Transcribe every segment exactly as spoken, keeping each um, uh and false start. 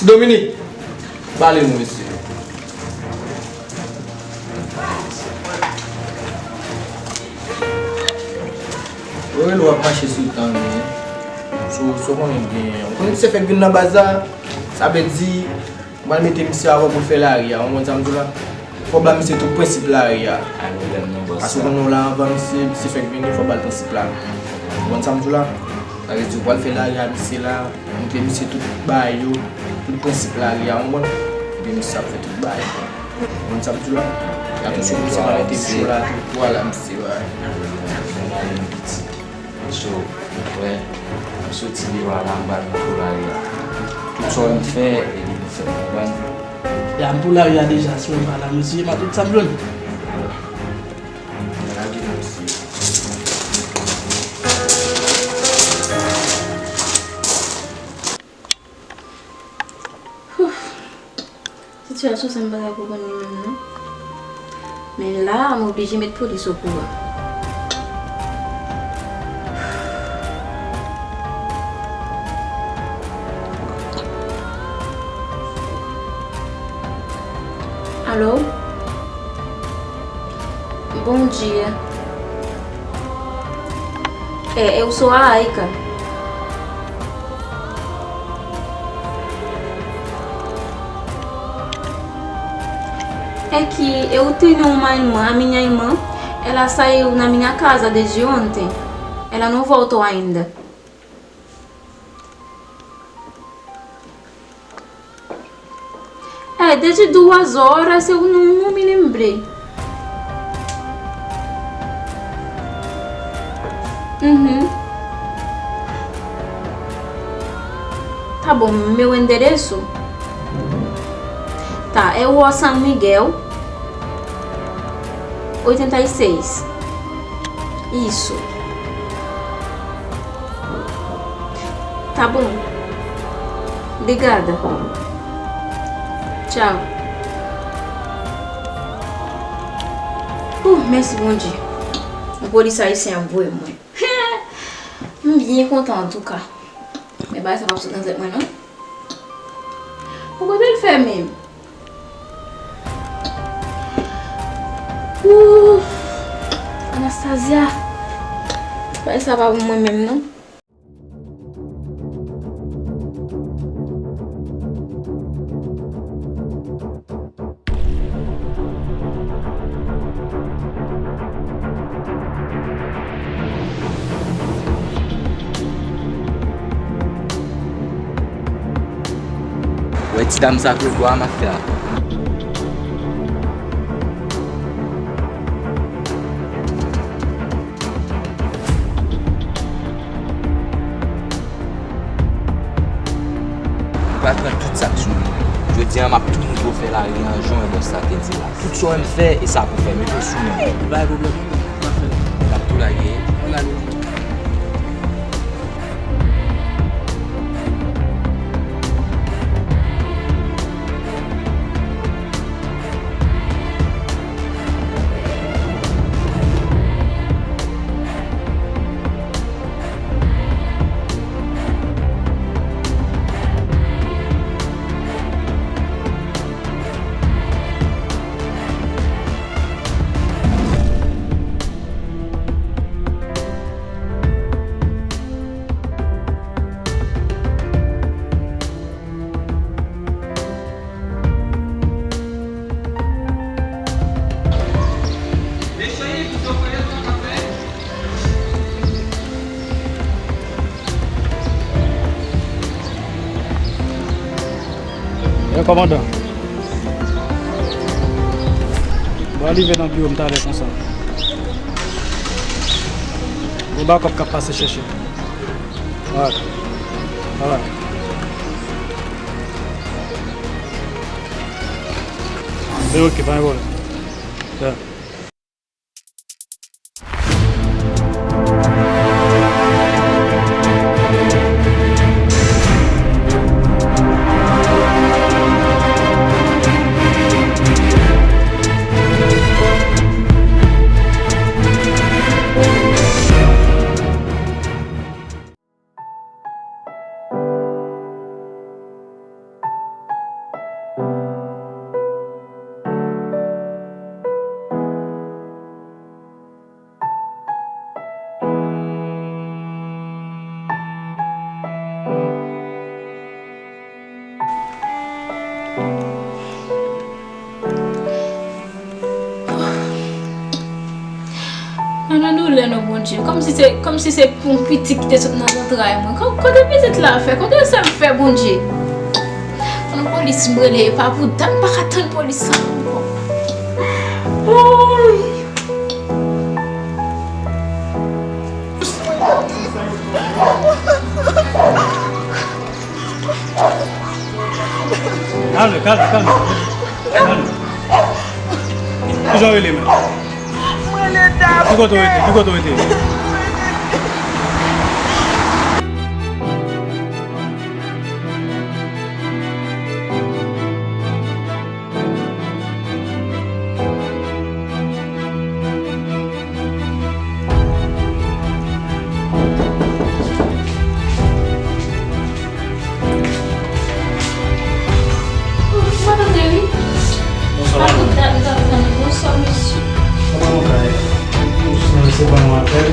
Dominique, pale nou, mesye. Yo rele w ap mache sou tan, men sou, sou konnen gen. Ou konnen misye fèk vin nan baz la, sa vle di, mwen mete misye avè w pou l fè lari a, ou konprann sa m di w la? Fò w ba misye tout prensip lari a. Paske ou konnen w la anvan misye, misye fèk vini, fò w ba l prensip la. Ou konprann sa m di w la? Sa vle di ou pral fè lari a misye la, montre misye tout bagay yo, tout prensip lari a, ou konprann? Epi misye ap fè tout bagay. Ou konprann sa m di w la? Y ap sou misye pa mete cho la tou, vwala misye bagay. So, wè, m soti deyò a la, m pral nan Poulaye a. Tout sa w wè m fè, e li pou fè, w konprann? Ya, m Poulaye a deja, si w pa la, mesye, pa tout sa m jwenn. Lage nan mesye. Sitiyasyon sa m pa ka konprann li menm non. Men la a, m oblije met polis okouran. Alo? Bondye. E, e ou sou a Aika? E ki, e ou teni uma irmã, a minha irmã, ela saiu na minha casa desde ontem. Ela não voltou ainda. É, desde duas horas eu não, não me lembrei. Uhum. Tá bom, meu endereço? Tá, é Rua São Miguel, oitenta e seis. Isso. Tá bom. Obrigada. Tchau. Uh, mèsi Bondye. Yon polis ayisyen ap voye mwen. M byen kontan antouka. Men bagay sa p ap sot nan tèt mwen non. Pou kote l fè menm? Ooh, Anastasia. Bagay sa pa pou mwen menm non. Wè ti dam sa k ret bò a, m ap fè a. M pral pran tout sa k sou mwen. Jodi a, m ap tou montre w fè lari an jan w wè bòs la te di la. Tout sa w wè m fè, e sa pou fè, mete w sou men. Pa gen pwoblèm. M ap fè l. M ap tou lage. Ou lage. Yo, kòmandan. Bon, rive nan biwo m talè konsa. Gon bakòp k ap pase chèche. Alright. Alright. Se ok, pa gen pwoblèm. Yeah. Kòmsi se, kòmsi se pou yon pitit ki te sot nan zantray mwen. Kò-, kote pitit la fè? Kote sè m fè, Bondye? Tann polis m rele, e pa pou dat m pa ka tann polis sa ankò. Kalme, kalme, kalme. Kalme. Kijan w rele menm? Mwen rele Dam. Ki kote w rete? Ki kote w rete? Madan Deri. Bonswa, madanm. Kòman nou kay? Se ban yon apèl.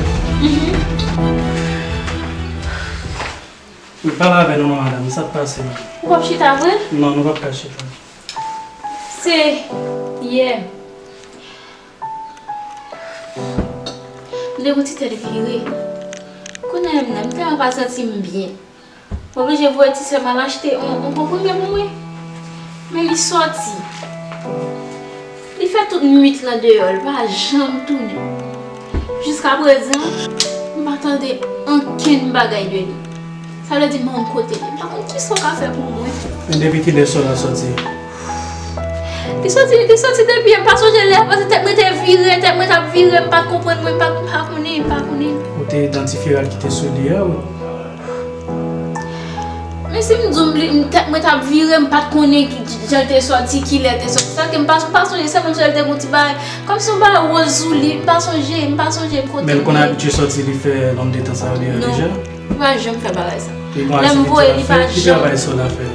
Wi, pale avè nou non, madanm. Sa k pase, madanm? Ou p ap chita vre? Non, nou p ap ka chita. Se yè. M te gon ti tèt vire. Kounye a menm nan, m tèlman pa santi m byen. M oblije voye ti sè m al achte yon, yon konprime pou mwen. Men li sòti. Li fè tout nwit lan deyò, li pa janm tounen. Jiska prezan, m pa tande ankenn bagay de li. Sa vle di m pa konn kote li. M pa konn kisa w ka fè pou mwen. Men depi kilè sè w la sòti? Li sòti, li sòti depi yè, m pa sonje lè, paske tèt mwen te vire, tèt mwen t ap vire, m pa t konprann mwen, m pa, m pa konnen, m pa konnen. Ou te idantifye rad ki te sou li a, wi. Men si m di w, m li, m, tèt mwen t ap vire, m pa t konnen ki, jan l te sòti, kilè l te sòti. Sa ke m pa, m pa sonje, sèlman m sonje l te gon ti bagay, kòmsi yon bagay woz sou li, m pa sonje, m pa sonje kote li ye. Men l konn abitye sòti, li fè nonb de tan sa yo deyò deja? Non, li pa janm fè bagay sa. Lè m voye, li pa janm. Ki travay sè w la fè?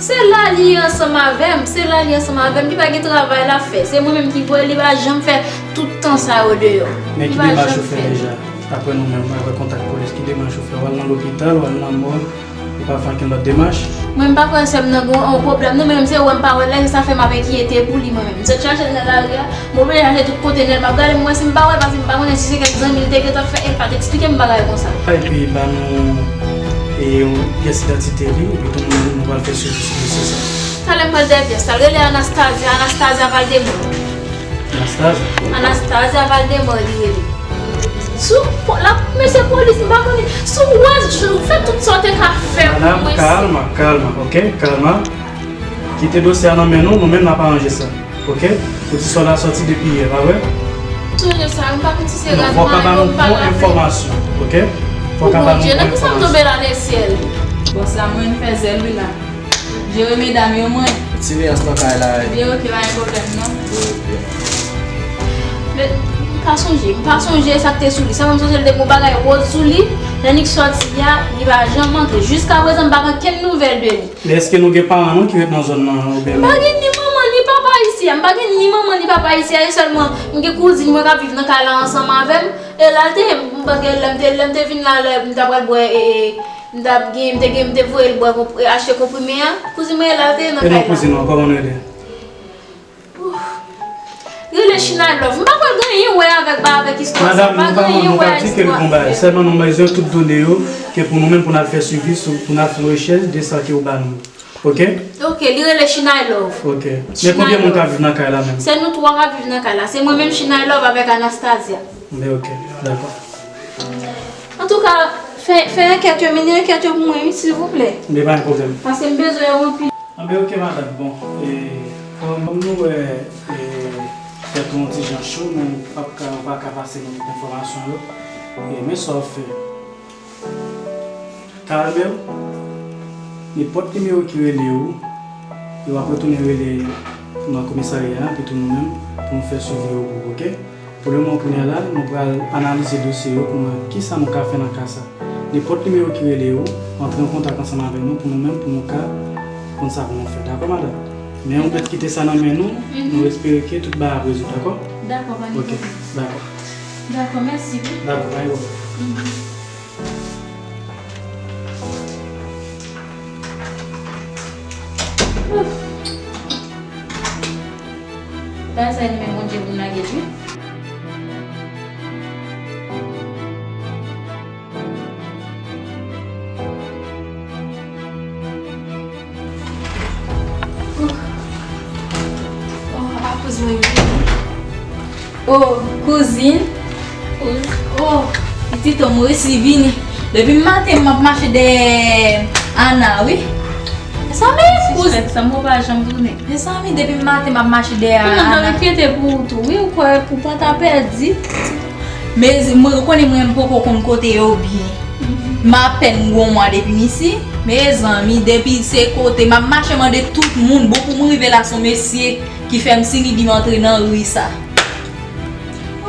Se la li ye ansanm avè m, se la li ye ansanm avè m, li pa gen travay l ap fè. Se mwen menm ki voye, li pa janm fè tout tan sa yo deyò. Men ki demach ou fè deja? Apre nou menm, apre kontak polis, ki demach ou fè? W al nan lopital, w al nan mòg, ou pa fè ankenn lòt demach? Mwen, m pa kwè sè m nan gon, yon pwoblèm non, men se wè m pa wè l la, se sa fè m ap enkyete pou li mwen menm. M sot chache l nan lari a, m oblije chache tout kote nèt, m ap gade m wè si m pa wè l, paske m pa konnen si se kèk zanmi l te gentan fè, e l pa t eksplike m bagay konsa. Epi ba nou, e, yon pyès idantite li, epi tou nou, nou pral fè swivi sou dosye sa. Talè m pral dèyè pyès la, rele Anastazia, Anastazia Valdemar. Anastazia? Anastazia Valdemar li rele. Sou, po-, la, mesye polis, m pa konnen. Si w wè, fè tout sa w te ka fè pou mwen. Madanm, kalma, kalma, ok? Kalma. Kite dosye a nan men nou, nou menm n ap aranje sa. Ok? Pou ti sè w la sòti depi yè, pa vre? Sonje sa, m pa konn si se rad mayo, m pa ka fè. Enfòmasyon, ok? Fò w ka ba nou bon enfòmasyon. Nan ki sa m tonbe la, lesyèl? Bòs la, mwen fè zèl wi la. Jere medam yo mwen. Siveyans nan kay la wi. Byen, ok, pa gen pwoblèm non. Men, m pa sonje, m pa sonje sa k te sou li. Sèlman m sonje l te gon bagay woz sou li. Lè Nick sòti a, li pa janm antre. Jiskaprezan, m pa gen kenn nouvèl de li. Men èske nou gen paran nou ki ret nan zòn nan oubyen non? M pa gen ni manman ni papa isi a. M pa gen ni manman ni papa isi a. E sèlman, m gen kouzin mwen k ap viv nan kay la ansanm avè m. E la l te ye, m panse lè m te, lè m te vin la, lè m ta pral bwè, e, e, m t ap gen, m te gen, m te voye l bwè konp-, e, achte konprime a. Kouzin mwen e la l te ye nan kay la. E non kouzin ou an, kòman nou rele? Rele China Love. M pa kwè l gen anyen wè avèk, ba, avèk istwa sa. Madanm, nou pa, nou pa di ke l gon bagay. Sèlman nou bezwen tout done yo, ke pou nou menm, pou n al fè swivi, sou, pou n al fè rechèch de sa ke ou ba nou. Ok? Ok, li rele China Love. Ok. Men konbyen moun ka viv nan kay la menm? Se nou twa ka viv nan kay la. Se mwen menm, China Love avèk Anastasia. Men ok, dakò. Antouka, fè, fè ankèt yo, mennen ankèt yo pou mwen, wi, silvouplè. Men pa gen pwoblèm. Paske m bezwen yo anpil. Anben, ok, madanm. Bon, e, kòm nou wè, e, tèt ou yon ti jan cho, nou p ap ka, ou pa ka pase nou tout enfòmasyon yo. E, men sa w ap fè. Kalme w. Nenpòt nimewo ki rele ou, e w ap retounen rele nan komisarya a, epi tou nou menm, pou nou fè swivi yo pou ou, ok? Pou lemoman kounye a la, nou pral analize dosye yo pou nou wè kisa nou ka fè nan ka sa. Nenpòt nimewo ki rele ou, antre an kontak ansanm avèk nou pou nou menm, pou nou ka konn sa pou nou fè. Dakò, madanm? Men ou mèt kite sa nan men nou, nou espere ke tout bagay ap rezoud, dakò? Dakò, pa gen pwoblèm. Ok, dakò. Dakò, mèsi wi. Dakò, pa gen pwoblèm. Bagay sa yo nan men Bondye pou n lage l wi. Oh, kouzin. Oh, pitit, m resi vini. Depi maten, m ap mache dèyè Ana, wi. Mezanmi, kouzin. Sa mwen pa janm tounen. Mezanmi, depi maten, m ap mache dèyè Ana. Mwen enkyete pou ou tou, wi, ou kwè pou pa ta pèdi. Men mwen konnen mwen m poko konn kote yo byen. M apèn gon mwa depi m isi. Mezanmi, depi se kote, m ap mache mande tout moun. Bon, pou m rive la, se yon mesye ki fè m siy, li di m antre nan ri sa.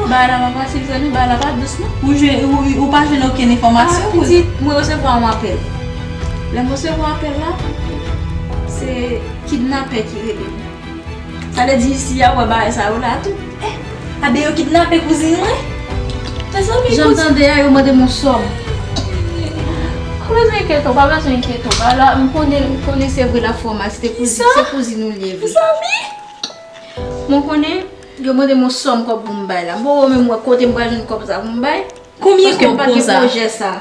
Bagay la pa fasil, zanmi, bagay la pa dous, non. Ou jwe, ou, ou pa jwenn okenn enfòmasyon, ah, kouzin? Pitit, mwen resevwa yon apèl. Lè m resevwa apèl la, se kidnapè ki rele m. Sa vle di isi a, ou wè bagay sa yo la tou. Eh, a de yo kidnape kouzin mwen? Mezanmi, jan m tande a, yo mande m yon sòm. Pa bezwen enkyete w, pa bezwen enkyete w. Bagay la, m konnen, m konnen se vre la fòma, se te kouzin, se kouzin ou l ye vre. Mezanmi! Mwen konnen, yo mande m yon sòm kòb pou m bay la. M poko menm wè kote m pral jwenn kòb sa pou m bay. Konbyen kòb konsa? Paske m pa gen pwojè sa.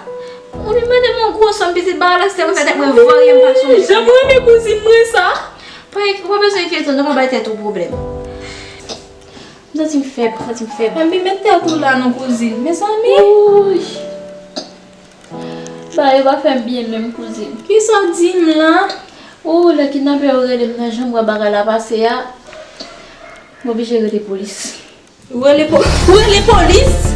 Ou vin mande m yon gwo sòm, pitit, bagay la, se te mwen fè tèt mwen varye, m pa sonje. Jan m renmen kouzin mwen sa. Pa, ou pa bezwen enkyete w, non, pa bay tèt ou pwoblèm. M santi m fèb, m santi m fèb. Epi met tèt ou la non, kouzin. Mezanmi. Ouy. Bagay yo pa fè m byen menm, kouzin. Kisa w di m la? Ou, lè kidnapè yo rele m nan, jan m wè bagay la pase a, m oblije rele polis. Ou rele po-, ou rele polis?